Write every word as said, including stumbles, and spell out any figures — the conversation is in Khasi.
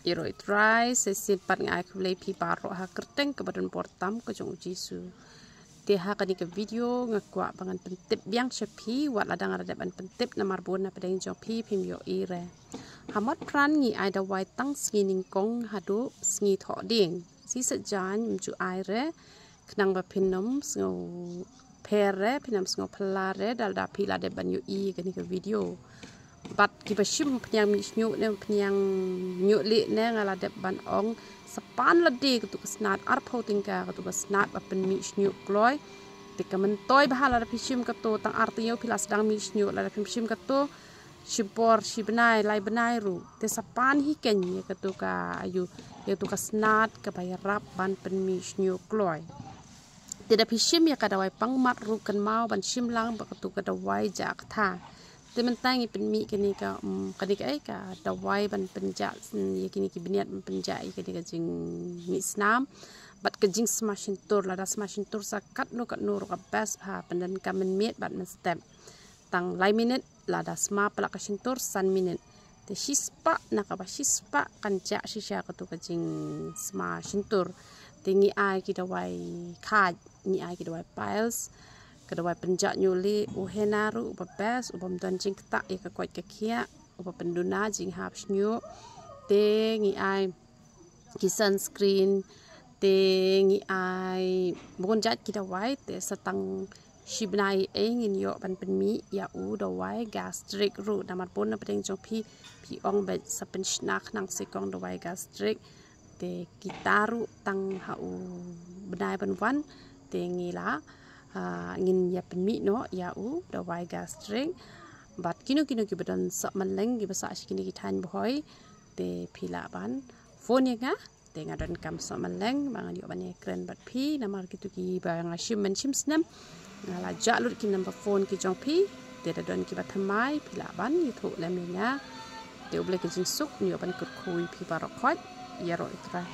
Ïaroh Trai, sa shisien pat nga ai khublei phi baroh ha ka kyrteng kaba donbor tam ka jong u Jisu. Te ha kane ka video nga kwah ba ngan pyntip biang sha phi, wat lada nga la dep ban pyntip namar bun na pdeng jong phi phim ïohi re. Ha Motphran ngi ai dawai tang sngi nyngkong haduh sngi thohdieng. Shi shet jaiñ ym ju ai re, khnang ba phin ym sngewpher re, phin ym sngewphylla re da lada phi la dep ban ïohi kane ka video. Bad kiba shim phniang mih shñiuh ne phniang ñiuh lieh ne, nga la dep ban ong, sa pan lade katu ka snat arphew tyngka, katu ka snat ba pynmih shñiuh kloi. Te ka myntoi bha lada phi shim katu tang ar taïew phi la sdang mih shñiuh, lada phim shim katu shi por shi bnai lai bnai ruh te sa pan hi keiñ ïa katu ka, aïu, ïa katu ka snat kaba ïarap ban pynmih shñiuh kloi. Te da phi shim ïa ka dawai pangmat ruh kynmaw ban shim lang bad katu ka dawai jah ktha. Te mynta ngi pynmih kane ka, mm, kane ka, eh, ka dawai ban pynjah, mm, ïa kine ki bniat ban pynjah ïa kane ka jingmih snam bad ka jingsma shyntur. Lada sma shyntur sa katno katno ruh ka best bha, pyndonkam mynmiet bad mynstep. Tang lai minit, lada sma palat ka shyntur san minit. Te shispah, na kaba shispah kan jah shisha katu ka jingsma shyntur. Te ngi ai ki dawai khait, ngi ai ki dawai piles, ka dawai pynjah ñiuh lieh, u henna ruh uba best, uba ym don jingktah ïa ka koit ka khiah, uba pynduna jinghap shñiuh. Te ngi ai ki sunscreen, te ngi ai bun jait ki dawai, te sa tang shi bnai ei ngin ïoh ban pynmih ïa u dawai gastric ruh, namar bun na pdeng jong phi phi ong ba sa pynshna khnang se kong dawai gastric. Te kita ruh tang ha u bnai ban wan te ngi la, ah, ngin ïa pynmih noh ïa u dawai gastric. Bad kino kino kiba don soh mylleng kiba sah sha kine ki thaiñ Bhoi, te phi lah ban phone ïa nga. Te nga donkam soh mylleng ba ngan ïoh ban ïakren bad phi namar kito kiba nga shim man shim snem. Nga la jah lut ki number phone ki jong phi. Te da don kiba thymmai phi lah ban ïathuh lem ïa nga. Te U Blei ka jingsuk un ïoh ban kyrkhu ïa phi baroh khoit. Ïaroh Trai.